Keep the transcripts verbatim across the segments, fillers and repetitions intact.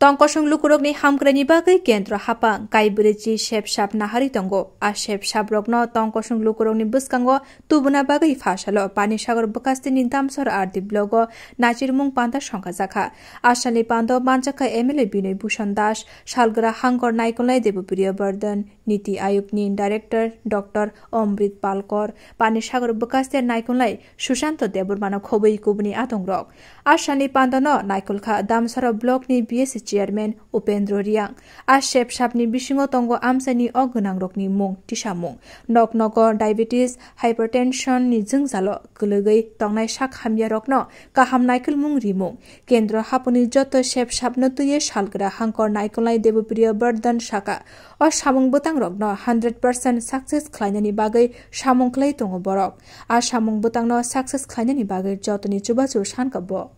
Tongkosong lukurokni hamkraini bagwi kendro hapang kaibrwichi sepsap naharwi tongo. A sepsaprokno tongkosong lukurokni bwskango tubuna bagwi pha salo Panisagar bwkastini Damsor R D blogo nachirmung panda songkhajakha. A salni pando manjakha M L A Binoy Bhushan Das, salgra hangkor naikolnai Debapriya Bardhan, Niti Ayogni Director Doctor Omrit Palkor, Panisagar bwkaste naikolnai Sushanto Debbarmano khobwi kubuni adongrok. A salni pandano naikolkha Damsara blockni B S C chairman Upendra Riang. A sepsapni bisingo tongo amchaini o gwnangrokni mung tisamung. Nok nogo diabetes, hypertension ni jwngjalo kwlwgwi tongnai sak hamyarokno kaham naikolmung rimung. Kendro haponi joto sepsapno twiwi salgra hangkor naikolnai Debapriya Bardhan saka, o samung bwtangrokno hundred percent success khlainani bagwi samung khlai tongo borok. A samung bwtangno success khlainani bagwi jotoni chubachu sankha bo.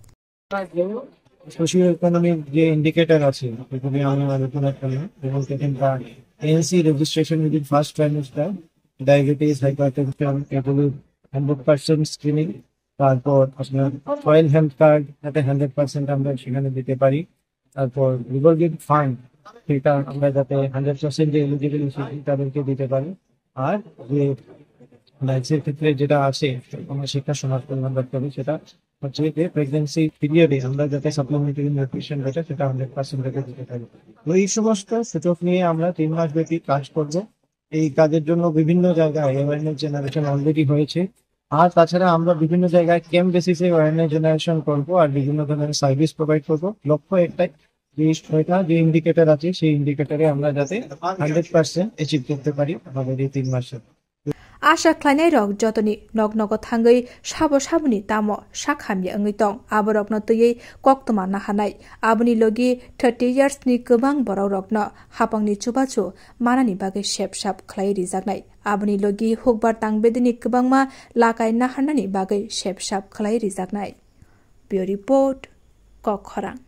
Socio economic je indicator আছে, এখানে আমরা আলোচনা করলাম এবং সেখানকার ANC registration within first trimester, diabetes, hypertension, এগুলো hundred percent screening, তারপর আপনার সয়েল হেলথ কার্ড, যাতে হান্ড্রেড পার্সেন্ট আমরা সেখানে দিতে পারি। তারপর রিভলভিং ফান্ড, সেটা আমরা যাতে হান্ড্রেড পার্সেন্ট যে এলিজিবল, তাদেরকে দিতে পারি। আর যে লাইফের ক্ষেত্রে যেটা আছে, আমরা সেটা সমাজ কল্যাণ দপ্তরে, সেটা হচ্ছে যে প্রেগন্যান্সি পিরিয়ডে আমরা যাতে সাপ্লিমেন্টারি নিউট্রিশন, যেটা, সেটা হান্ড্রেড পার্সেন্ট দিতে পারি। তো এই সমস্ত সূচক নিয়ে আমরা তিন মাস ব্যাপী কাজ করব। এই কাজের জন্য বিভিন্ন জায়গায় অ্যাওয়ারনেস জেনারেশন অলরেডি হয়েছে। আর তাছাড়া আমরা বিভিন্ন জায়গায় ক্যাম্প বেসিসে অ্যাওয়ারনেস জেনারেশন করব আর বিভিন্ন ধরনের সার্ভিস প্রোভাইড করব। লক্ষ্য একটাই, যে ছয়টা যে ইন্ডিকেটর আছে, সেই ইন্ডিকেটরে আমরা যাতে হান্ড্রেড পার্সেন্ট অ্যাচিভ করতে পারি আমাদের এই তিন মাসে। Asha khlainairok jotoni nok nogo thangwi sabo saboni tamo sak hamya wngwi tong, aborokno twiwi koktwma naharnai. Aboni logi thirty years ni kwbang borokrokno hapangni chubachu manani bagwi sepsap khlai rijaknai. Aboni logi hukbar tangbedini kwbangma lakai naharnani bagwi sepsap khlai rijaknai. Bureau Report, Kokkhorang.